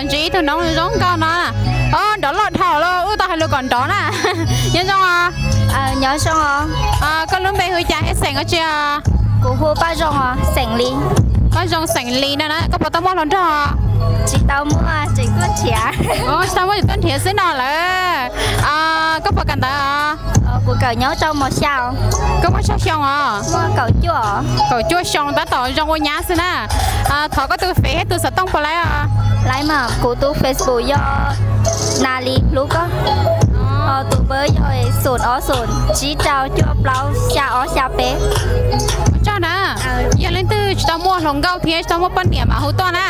Ntsib ib tug noob zoo nkauj no. Nrov loj dhau lawm, wb tau hais lus kom nrov na. Nyob zoo os. Nyob zoo os. Koj lub npe hu cas thiab xeem ua tsi os? Kuv hu Paj Zoo os, xeem Lis. Paj Zoo xeem Lis no na, koj puas tau muaj hluas nraug? Tsis tau muaj, tseem tuaj nrhiav. Tsis tau muaj, tseem tuaj nrhiav xwb no lawm. Koj puas kawm ntawv? Kuv kawm nyob rau mos xya. Koj muaj tsawg xyoo os? Muaj kaum cuaj. Kaum cuaj xyoo tab tom zoo ua nyab xwb na. Thov koj tus fev thiab tus xov tooj puas laib os? Laib mas, kuv tus Facebook yog Nas Lis hlub koj. Tus pab yog xoom ob xoom tsib rau cuaj plaub xya ob xya peb. Ua tsaug na. Yog leej twg tsis tau muaj hluas nkauj thiab tsis tau muaj poj niam mas hu tuaj na.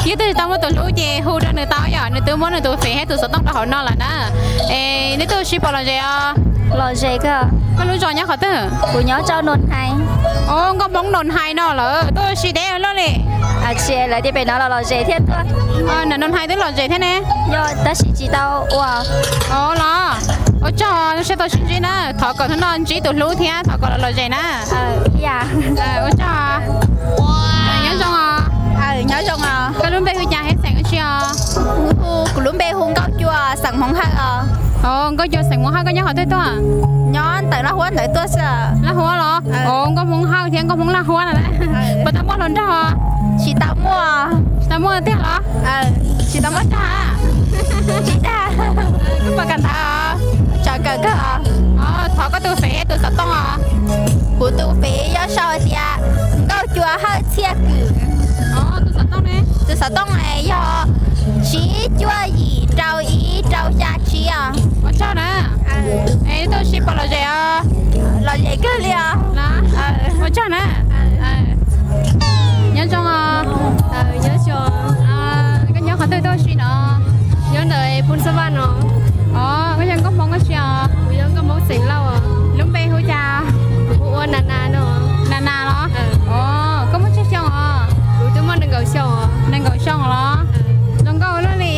Yog twg tsis tau muaj tus hlub ces hu rau nws tau yom, nws twb muab nws tus fev thiab tus xov tooj rau hauv no lawm na. Es neb twb ua si puas lom zem os? Lom zem kawg. Koj lub zos nyob qhov twg? Kuv nyob rau Nus Hais. Os, nkauj Hmoob Nus Hais no lawm, tuaj ua si deb luaj li. Tsis, lawv tias pem no los lom zem thiaj tuaj. Nus Hais twb lom zem thiab ne. Yog tab sis tsis tau ua. Os los, ua tsaug, seb tau sib ntsib na, thov kom hnub no ntsib tus hlub thiab thov kom lom zem na. Ua tsaug. Nyob zoo os. Nyob zoo os. Koj lub npe hu cas thiab xeem ua tsi os? Kuv lub npe hu Nkauj Cua, xeem Hmoob Hawj os. Os, Nkauj Cua xeem Hmoob Hawj, koj nyob qhov twg tuaj? Nyob ntawm Laj Huab ntawd tuaj xwb. Laj Huab los? Os, Nkauj Hmoob Hawj thiab Nkauj Hmoob Laj Huab no. Puas tau muaj hluas nraug? Tsis tau muaj. Tsis tau muaj tiag los? Tsis tau muaj tag. Tsis tag. Koj puas kawm ntawv? Tseem kawm kawg. Thov koj tus fev tus xov tooj os. Kuv tus fev yog sau tias Nkauj Cua Hawj Txhiaj Kws. Tus xov tooj ne? Tus xov tooj yog tsib cuaj yim rau ib rau xya tsib os. Ua tsaug na. Es tuaj ua si puas lom zem os? Lom zem kawg li os. Ua tsaug na. Nyob zoo os. Nyob zoo. Koj nyob qhov twg tuaj ua si no? Nyob ntawm Phooj Xab Vaj no. Os, koj yog nkauj Hmoob dab tsi os? Kuv yog nkauj Hmoob xeem Lauj os. Lub npe hu cas? Kuv hu ua Nas Nas no. Nas Nas los? Os, koj muaj tsawg xyoo os? Kuv twb muaj nees nkaum xyoo os. Nees nkaum xyoo los? Zoo nkauj luaj li.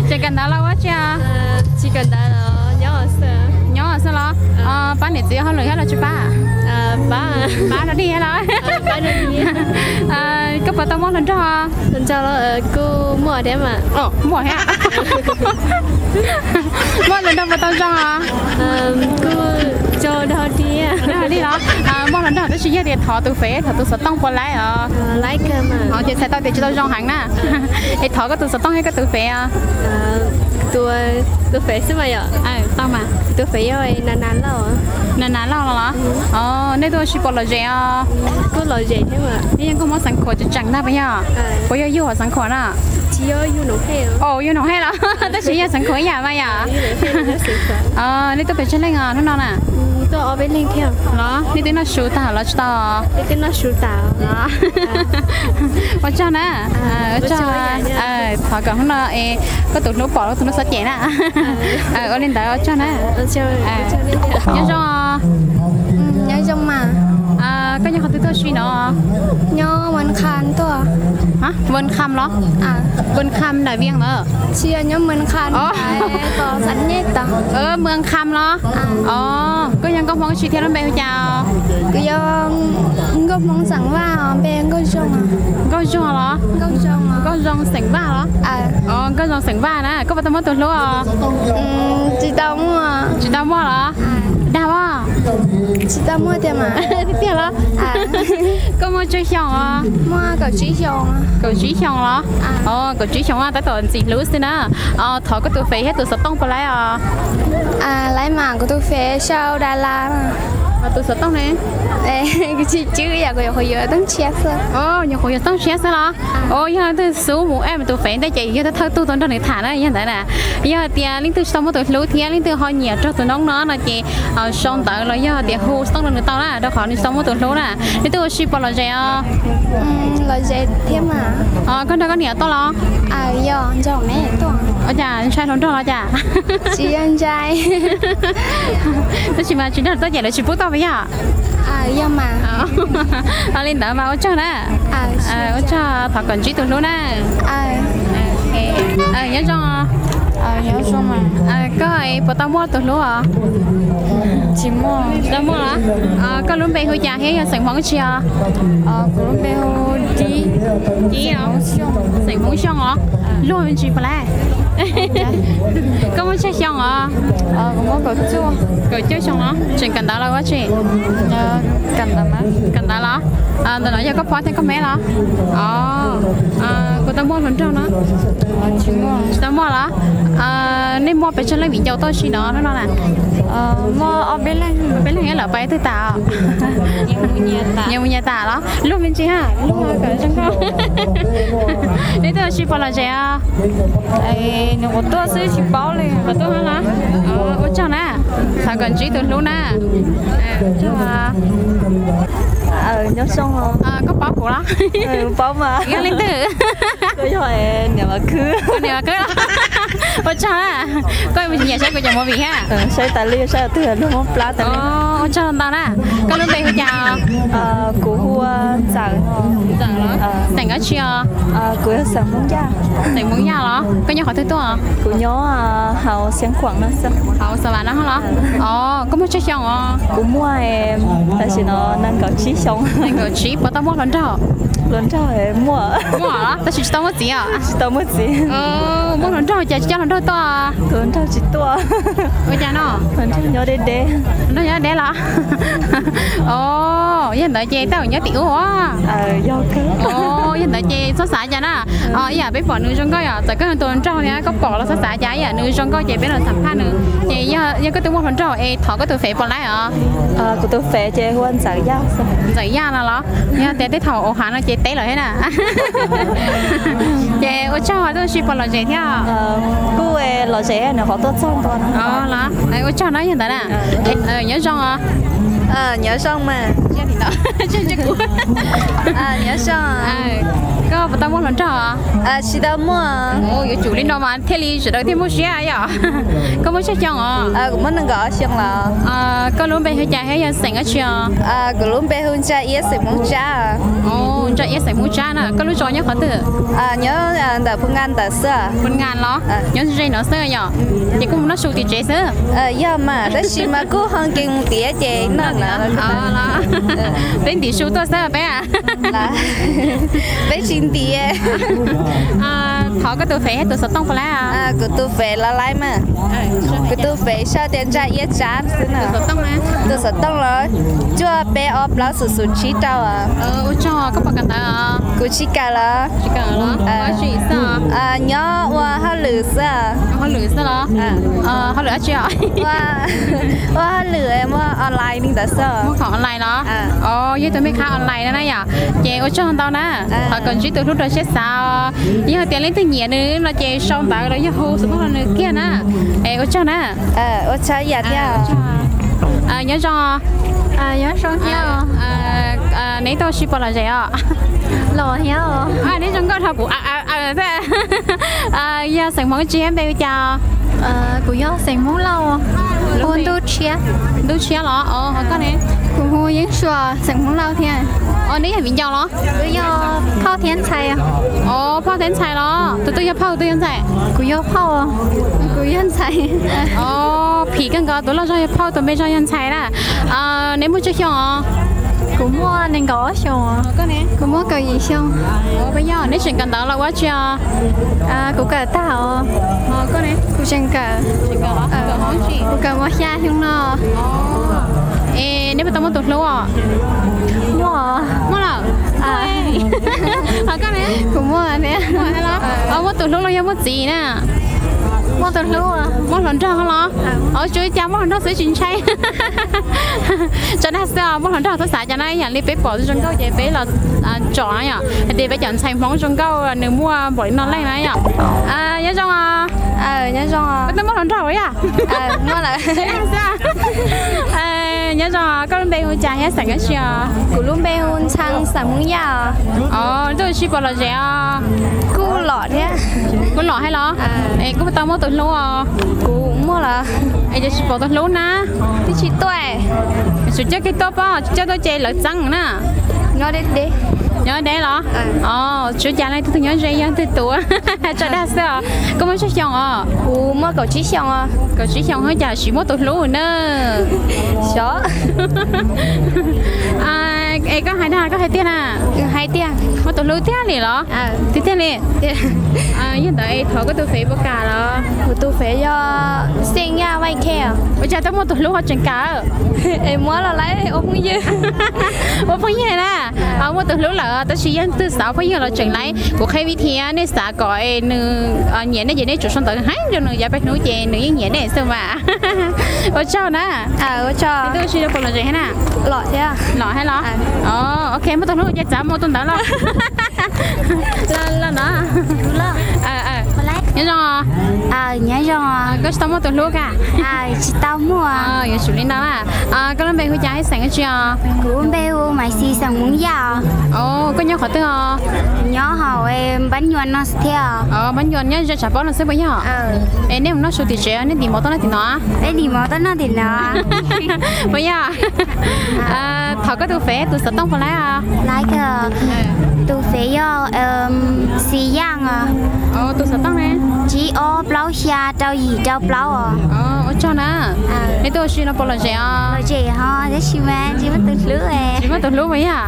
Tseem kawm ntawv los ua dab tsi os? Tsis kawm ntawv, nyob xwb. Nyob xwb los? Pab niam txiv ua hauj lwm thiab los tsis pab? Pab, pab rau dig thiab los? Koj puas tau muaj hluas nraug? Hluas nraug los kuj muaj thiab mas. Muaj thiab. Muaj hluas nraug puas tau zoo os? Kuj zoo dog dig. Dog dig los? Muaj hluas nraug tab sis yog tias thov tus fev thov tus xov tooj puas laib os? Laib kawg mas. Ces txhais tau tias tsis tau zoo heev na. Es thov koj tus xov tooj thiab koj tus fev os. Tus fev xwb mas yom. Tau mas. Tus fev yog Nas Nas Lauj. Nas Nas Lauj los? Os, nej tuaj ua si puas lom zem os? Kuj lom zem thiab mas. Nej yog nkauj Hmoob Xeev Khuam tseem tseem ntag puas yog? Puas yog yug hauv Xeev Khuam na? Tsis yog, yug Noom Hej. Os, yug Noom Hej los? Tab sis yog Xeev Khuam ib yam mas yom. Nej tuaj pes tsawg leej os hnub no na? Tuaj ob peb leeg thiab. Los nej twb noj su tag los tsis tau? Twb noj su tas. Ua tsaug na. Ua tsaug. Thov kom hnub no es koj tus hlub pom koj tus hlub xov cem na. Ua li ntawd ua tsaug na. Nyob zoo. Nyob zoo mas. Koj nyob qhov twg tuaj si no? Nyob Vaj Kham tuaj. Vaj Kham los? Vaj Kham nram Vias ntawd? Tsis, nyob Vaj Kham, Vaj Kham los? Os, koj yog nkauj Hmoob dab tsi thiab lub npe hu cas? Kuv yog nkauj Hmoob xeem Vaj, npe Nkauj Zoo. Nkauj Zoo los? Nkauj Zoo xeem Vaj los? Os, Nkauj Zoo xeem Vaj na. Koj puas tau muaj tus hlub os? Tsis tau muaj. Tsis tau muaj los? Dag os. Tsis tau muaj tiag mas. Tiag los? Koj muaj tsawg xyoo os? Muaj kaum tsib xyoo. Kaum tsib xyoo los? Os, kaum tsib xyoo tab tom ntxim hlub xwb na. Thov koj tus fev thiab tus xov tooj puas laib os? Laib mas, kuv tus fev sau Da Las. Tus xov tooj ne? Kuv tsis tswb yam, kuv nyuam qhuav yuav tooj tshiab xwb. Nyuam qhuav yuav tooj tshiab xwb los? Os, yog leej twg xub mus add tus fev ntej ces yog thawj tug tuaj nrog nws tham na, yog ntawd na. Yog hais tias leej twg tsis tau muaj tus hlub thiab leej twg ho nyiam raug tus noob no no ces sau ntawv los yog tias hu xov tooj rau nws tau na, rau qhov nws tsis tau muaj tus hlub na. Nej twb ua si puas lom zem os? Lom zem thiab mas. Koj nrog koj niam tuaj los? Yog, nrog me tuaj. Ua cas ntshai hluas nraug los cas? Tsis yog ntshai. Tab sis mas tsis nrog tuaj ces lawv tsis pub tuaj puas yog? Yog mas. Li ntawd mas ua tsaug na. Ua tsaug, thov kom ntsib tus hlub na. Nyob zoo. Koj Puas tau muaj tus hlub os? Tsis muaj. Tsis tau muaj los? Koj lub npe hu cas thiab yog xeem Hmoob tsi os? Kuv lub npe hu Ci. Ci os. Xeem Hmoob Xyooj os. Luag me ntsis puas lawm? Koj muaj tsawg xyoo os? Kuv muaj kaum cuaj. Kaum cuaj xyoo los? Tseem kawm ntawv los ua tsi? Kawm ntawv los? Ntawm no yog koj pog thiab koj me los? Puas tau muaj hluas nraug no? Tsis tau muaj los? Nej muaj pes tsawg leej viv ncaus tuaj si no hnub no na? Muaj ob peb leeg. Peb leeg lawm pais twg tas? Nyias mus nyias tas los? Luag me ntsis ha, luag kawm zoo nkauj. Neb tuaj ua si puas lom zem os? Nws qhuav tuaj xwb tsis paub li. Qhuav tuaj los? Ua tsaug na, thov kom ntsib tus hlub na. Nyob zoo. Koj paub kuv los? Paub mas. Yog leej twg? Koj yog niam Vam Khwb. Niam Vam Khwb. Ua tsaug na. Koj nyiam saib kuv cov movie thiab? Saib tas li, saib twg luag muab plab tas li. Ua tsaug ntau na. Koj lub npe hu cas? Kuv hu ua Ntxawm. Ntxawm los? Xeem dab tsi os? Kuv yog xeem Hmoob Yaj. Xeem Hmoob Yaj los? Koj nyob qhov twg tuaj? Kuv nyob hauv Xiav Khuam no xwb. Hauv Xav Vam no los? Os, koj muaj tsawg xyoo os? Kuv muaj, tam sim no nees nkaum tsib xyoo. Nees nkaum tsib, puas tau muaj hluas nraug? Hluas nraug muaj. Muaj los, tab sis tsis tau muaj txiv os? Tsis tau muaj txiv. Muaj hluas nraug cas tsis coj hluas nraug tuaj? Hluas nraug tsis tuaj. Ua cas no? Hluas nraug nyob deb deb. Hluas nraug nyob deb los? Os, yog ntawd ces tej zaum nyob tim ub. Yog ntawd ces txhob xav cas na. Ib yam peb pom nws zoo nkauj yom, txawm koj yog tus hluas nraug thiab koj pom los txhob xav cas, ib yam nws zoo nkauj ces peb los xam phaj nws. Ces yog koj twb muaj hluas nraug es thov koj tus fev puas lawm os? Kuv tus fev ces hu ua Ntxawm Yaj. Ntxawm Yaj no los? Yog tias tej thaum ua hav no ces teb lawm thiab na. Ces ua tsaug tuaj ua si puas lom zem thiab? Kuj lom zem, nws qhov tuaj txog ntua no. Los? Ua tsaug na, yog ntawd na. Nyob zoo os. Nyob zoo mas. Nyob zoo. Koj puas tau muaj hluas nraug? Tsis tau muaj. Yuav tsum li no mas thiaj li sawv daws thiaj muaj siab yom. Koj muaj tsawg xyoo os? Kuv muaj nees nkaum ob xyoo los. Koj lub npe hu cas thiab yog xeem dab tsi os? Kuv lub npe hu Ntsa Iab xeem Hmoob Tsab. Ntsa Iab xeem Hmoob Tsab na, koj lub zos nyob qhov twg? Nyob ntawm Phu Nkas ntawd xwb. Phu Nkas los? Nyob ze no xwb yom. Ces koj mus noj su tim tsev xwb? Yog mas, tab sis mas kuj ho nkees mus tiav ces noj na. Peb ntim su tuaj xwb peb. Peb tsis ntim. Thov koj tus fev thiab tus xov tooj puas lawm? Kuv tus fev los laiv mas. Kuv tus fev sau tias Ntsa Iab Tsab xwb na. Tus xov tooj los? Cuaj peb ob plaub xoom xoom tsib rau. Ua tsaug, koj puas kawm ntawv? Kuv tsis kawm los. Nyob ua hauj lwm xwb. Hauj lwm xwb los? Hauj lwm dab tsi os? Ua hauj lwm muag online li ntawd xwb. Muag khoom online los? Yog tus me khab online na yom. Ces ua tsaug ntau na. Thov kom ntsib tus hlub rau siab xav. Yog tias leej twg nyiam nws no ces sau ntawv los yog hu xov tooj rau nws kiag na. Es ua tsaug na. Ua tsaug ib yam thiab. Nyob zoo. Nyob zoo thiab. Neb tuaj ua si puas lom zem os? Lom thiab. Neb zoo nkauj dhau kuv. Yog xeem Hmoob tsi thiab npe hu cas? Kuv yog xeem Hmoob Lauj, hu Ntuj Tshiab. Ntuj Tshiab los? Koj ne? Kuv hu Yeeb Suas, xeem Hmoob Lauj thiab. Neb yog viv ncaus los? Kuv yog phauj thiab ntxhais. Phauj thiab ntxhais los? Tus twg yog phauj, tus twg yog ntxhais? Kuv yog phauj, kuv yog ntxhais. Phim kawg nkaus, tus loj zog yog phauj, tus me zog yog ntxhais na. Neb muaj tsawg xyoo os? Kuv muaj nees nkaum ob xyoos. Koj ne? Kuv muaj kaum yim xyoo. Neb tseem kawm ntawv los ua tsi os? Kuv kawm tag os. Kuv tseem kawm. Kuv kawm mus xya xyoo no. Es neb puas tau muaj tus hlub os? Muaj. Muaj lawm? Koj ne? Kuv muaj thiab. Muaj tus hlub los yog muaj txiv na? Muaj tus hlub. Muaj hluas nraug los? Tsuas cas muaj hluas nraug xwb tsis ntshai. Tso dag xwb, muaj hluas nraug txhob xav cas na, ib yam li peb pom zoo nkauj ces peb los tsom na yom. Hais tias peb cov ntxhais Hmoob zoo nkauj nws muaj npaum li no leej na yom. Nyob zoo. Nyob zoo. Koj twb muaj hluas nraug yom? Muaj lawm. Nyob zoo, koj lub npe hu cas thiab xeem dab tsi os? Kuv lub npe hu Ntxhee, xeem Hmoob Yaj. Os, tuaj ua si puas lom zem os? Kuj lom thiab. Kuj lom thiab los? Es koj puas tau muaj tus hlub os? Kuv muaj lawm. Es cas tsis pom tus hlub na? Twb tsis tuaj. Tsis coj kiag tuaj pob, tsis coj tuaj ces lawv txeeb na. Nyob deb los? Os, tsis ua cas, leej twg nyob ze yog leej twg tus. Tso dag xwb os. Koj muaj tsawg xyoo os? Kuv muaj kaum tsib xyoo. Kaum tsib xyoo, ua cas tsis muaj tus hlub na? Xyov. Es koj hais dag koj hais tiag na? Hais tiag. Muaj tus hlub tiag li los? Tiag tiag li. Yog ntawd es thov koj tus fev puas kam los? Kuv tus fev yog Xeej Yaj Vaij Thej. Ua cas twb muaj tus hlub ho tseem kam? Es muab los lawm ua phooj ywg. Ua phooj ywg na. Muaj tus hlub lawm tab sis yog leej twg xav phooj ywg los tseem laiv. Kuv qhia vim li cas nej xav kom nws nyiam nej ces nej tsum sau ntawv heev rau nws yav peb hnub ces nws yeej nyiam nej xwb mas. Ua tsaug na. Ua tsaug. Twb ua si rau puas lom zem thiab na? Lom thiab. Lom thiab los? Ok, muaj tus hlub ces txav mus tus ntawd los. Los no. Nyob zoo. Nyob zoo. Koj tsis tau muaj tus hlub ka? Tsis tau muaj. Yuav tsum li ntawd na. Koj lub npe hu cas thiab xeem dab tsi os? Kuv lub npe hu Maiv Xis, xeem Hmoob Yaj os. Koj nyob qhov twg os? Nyob hauv Npab Nyuas no thiab. Npab Nyuas nyob ze tshav pob no xwb puas yog? Es nej mus noj su tim tsev, nej ntim mov tuaj noj tim no? Ntim mov tuaj noj tim no. Puas yog? Thov koj tus fev tus xov tooj puas laiv os? Laiv. Tus fev yog Xis Yaj os. Tus xov tooj ne? Tsib ob plaub xya rau yim rau plaub os. Ua tsaug na. Nej twb ua si no puas lom zem os? Lom zem ho, tab sis mas tsis muaj tus hlub. Tsis muaj tus hlub puas yog?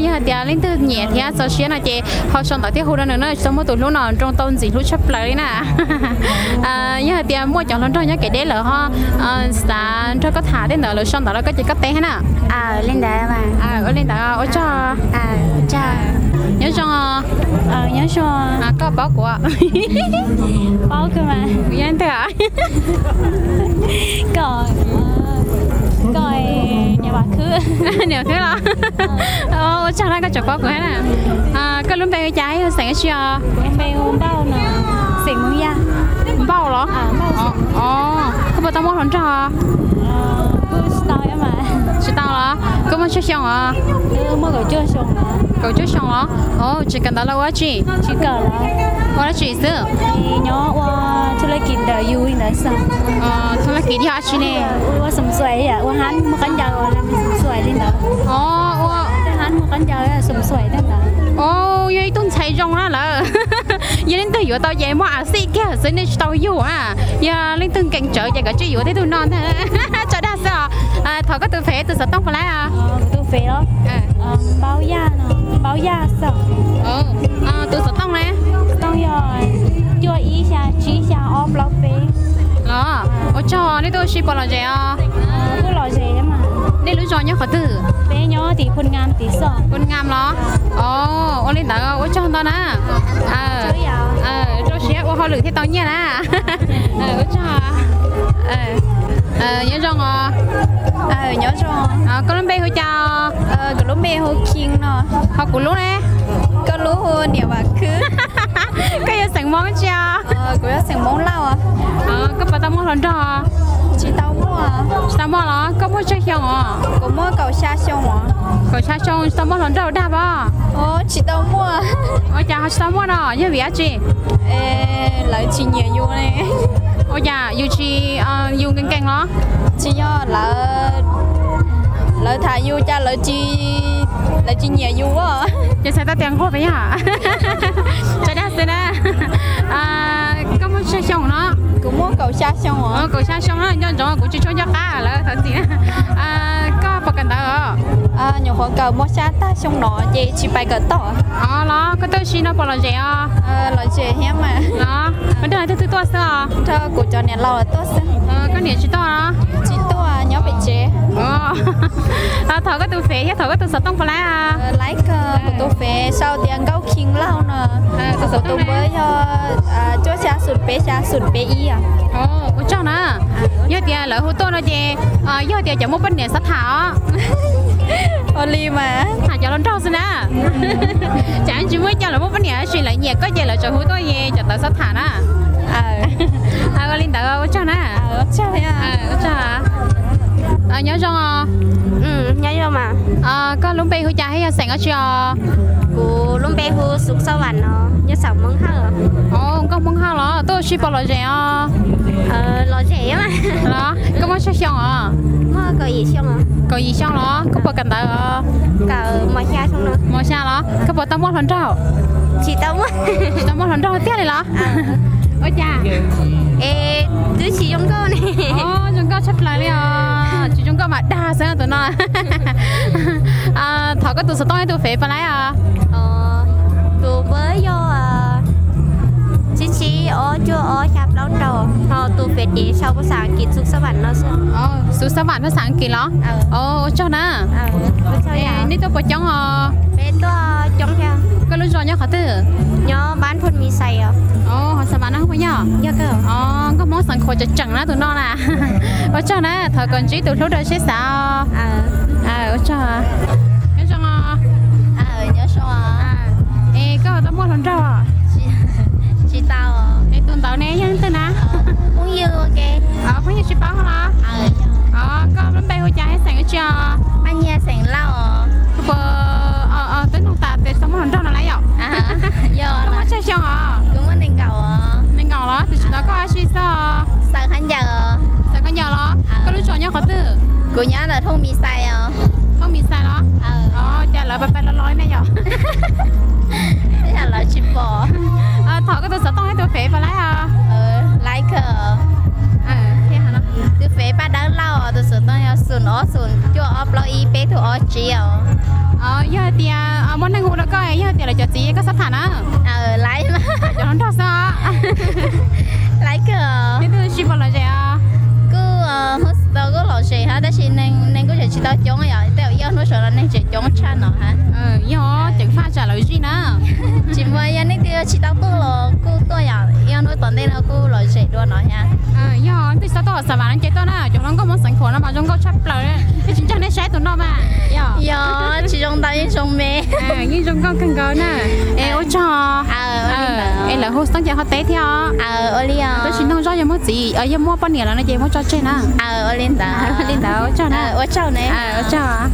Yog hais tias leej twg nyiam thiab txaus siab no ces ho sau ntawv thiab hu rau nws na, tsis tau muaj tus hlub no nroo tau ntxim hlub tshaj plaws li na. Yog hais tias muaj cov hluas nraug nyob kev deb lawm ho xav nrog koj tham tej ntawd lawv sau ntawv rau koj ces koj teb thiab na. Li ntawd. Ua li ntawd ua tsaug. Nyob zoo. Nyob zoo. Koj paub kuv? Paub kawg mas. Yog leej twg? Koj, koj niam Vam Khwb. Niam Khwb los? Ua tsaug na koj tseem paub kuv thiab na. Koj lub npe hu cas thiab yog xeem dab tsi os? Npauj no, xeem Hmoob Yaj. Npauj los? Koj puas tau muaj hluas nraug? Tsis tau los? Koj muaj tsawg xyoo os? Kaum cuaj xyoo los? Tsis kawm ntawv los ua dab tsi? Ua dab tsi xwb? Thaj laj kiv yog dab tsi ne? Ua hab muaj qab ncaws li ntawd. Hab muaj qab ncaws. Yog ib tug ntxhais zoo na lawm. Yog leej twg yuav tau ces muaj av xij kiag xwb, nej tsis tau yug a. Yog leej twg nkees tsawv ces kav tsij yuav tej tug no ntag. Tso dag xwb os. Thov koj tus fev tus xov tooj puas laiv os? Tus fev los? Npauj Yaj, Npauj Yaj xwb. Tus xov tooj ne? Xov tooj yog cuaj ib xya tsib xya ob plaub peb. Los, ua tsaug, nej tuaj ua si puas lom zem os? Kuj lom zem mas. Nej lub zos nyob qhov twg? Peb nyob tim Phoo Ngam tim xwb. Phoo Ngam los? Ua li ntawd ua tsaug ntau na. Rau siab ua hauj lwm thiaj tau nyiaj na. Ua tsaug. Nyob zoo os. Nyob zoo. Koj lub npe hu cas? Kuv lub npe hu Khim no. Ho kuv lub ne? Koj lub hu niam Vam Khwb. Koj yog xeem Hmoob dab tsi os? Kuv yog xeem Hmoob Lauj. Koj puas tau muaj hluas nraug? Tsis tau muaj. Tsis tau muaj los? Koj muaj tsawg xyoo os? Kuv muaj kaum xya xyoo os. Kaum xya xyoo tsis tau muaj hluas nraug dag pab? Tsis tau muaj. Ua cas ho tsis tau muaj no? Yog vim dab tsi? Lawv tsis nyiam yus ne. Ua cas yus tsis, yus nkees nkees los? Tsis yog, lawv tham yus cas lawv tsis nyiam yus. Ces txhais tau tias nquag pes yog? Tso dag xwb na. Koj muaj tsawg xyoo no? Kuv muaj kaum xya xyoo. Kaum xya xyoo na, nco ntsoov kuv tsis tshua nco qab lawm thov txim. Koj puas kawm ntawv os? Nyuam qhuav kawm mos xya tag xyoo no ces tsis pais kawm tom. Los koj tuaj ua si no puas lom zem os? Lom zem thiab mas. Los, nrog leej twg tuaj xwb os? Nrog kuv cov niam laus tuaj xwb. Koj niam tsis tuaj los? Tsis tuaj, nyob pem tsev. Thov koj tus fev thiab thov koj tus xov tooj puas laiv os? Laiv kawg, kuv tus fev sau tias Nkauj Khim Lauj no. Kuv tus npawb yog cuaj xya xoom peb xya xoom peb ib. Ua tsaug na. Yog tias lawv hu tuaj no ces yog tias cov muaj poj niam xav tham os. Ua li mas. Tham cov hluas nraug xwb na. Cas tsis muaj ib co lawv muaj poj niam tab sis lawv nyiam koj ces lawv tseem hu tuaj es cov ntawd xav tham na. Ua li ntawd ua tsaug na. Nyob zoo os. Nyob zoo mas. Koj lub npe hu cas thiab yog xeem dab tsi os? Kuv lub npe hu Xub Xab Vam no, nyob xeem Hmoob Hawj. Nkauj Hmoob Hawj los? Tuaj ua si puas lom zem os? Los zem los? Koj muaj tsawg xyoo os? Kaum yim xyoo los? Koj puas kawm ntawv os? Mos xya los? Koj puas tau muaj hluas nraug? Tsis tau muaj hluas nraug tiag li los? Ua cas? Twb tsis zoo nkauj ne. Zoo nkauj tshaj plaws li os, tsis zoo nkauj mas dag xwb tus no. Thov koj tus xov tooj thiab tus fev pab laib os. Tus npawb yog tsib tsib ob cuaj ob xya plaub rau, ho tus fev ces sau phas xas As kiv Xub Xab Vam no xwb. Xub Xab Vam phas xas As kiv los? Ua tsaug na. Nej tuaj puas coob os? Koj lub zos nyob qhov twg? Nyob Pab Phum Mis Xais os. Ho Xab Vam no puas yog? Nkauj Hmoob xeev Khuam tseem tseem na tus no na. Ua tsaug na, thov kom ntsib tus hlub rau siab xav. Ua tsaug. Nyob zoo. Es koj tau muaj hluas nraug? Tsis tau. Es tus ntawd ne yog leej twg na? Phooj ywg tsis paub los? Koj lub npe hu cas thiab xeem ua tsi os? Koj puas, twb nug tas tias tau muaj hluas nraug no lawm yom? Koj muaj tsawg xyoo os? Nees nkaum los? Tus tsis tau koj ua si xwb. Xaws khaub ncaws los? Koj lub zos nyob qhov twg? Kuv nyob ntawm Phum Mis Xais os. Phum Mis Xais los? Cas lawv pais pais los los li ne yom? Lawv tsis pom. Thov koj tus xov tooj thiab tus fev pab laib os. Laib kawg. Tus fev Paj Dawb Lauj, tus xov tooj yog xoom ob xoom cuaj ob plaub ib peb tug ob tsib os. Yog hais tias muaj neeg hu rau koj, yog hais tias lawv cov txiv koj xav tham na. Laib, cov hluas nraug xwb. Laib kawg. Neb twb sib pom lom zem os? Kuj hu tau kuj lom zem hab, tab sis neeg kuj tseem tsis tau coob yom, tej zaum ib ob hnub saum no neeg tseem coob tshaj no hab. Yog ceev faj tsam lawv zij na. Tsis muaj, yog leej twg tsis tau tuaj los kuj tuaj yom, ib ob hnub tom ntej no kuj lom zem dua no thiab. Yog leej twg tsis tau tuaj Xav Vam no ces tuaj na, cov hluas nkauj Hmoob xeev Khuam no mas zoo nkauj tshaj plaws, yeej tsis ntseeg nej saib tus no mas. Yog tsis zoo ntau yeej zoo me. Yeej zoo nkauj kawg nkaus na. Es ua tsaug. Es lawv hu xov tooj ces ho teb thiab os. Tab sis noog zoj yog muaj txiv, yog muaj poj niam lawm no ces muab tso tseg na. Li ntawd ua tsaug na. Ua tsaug.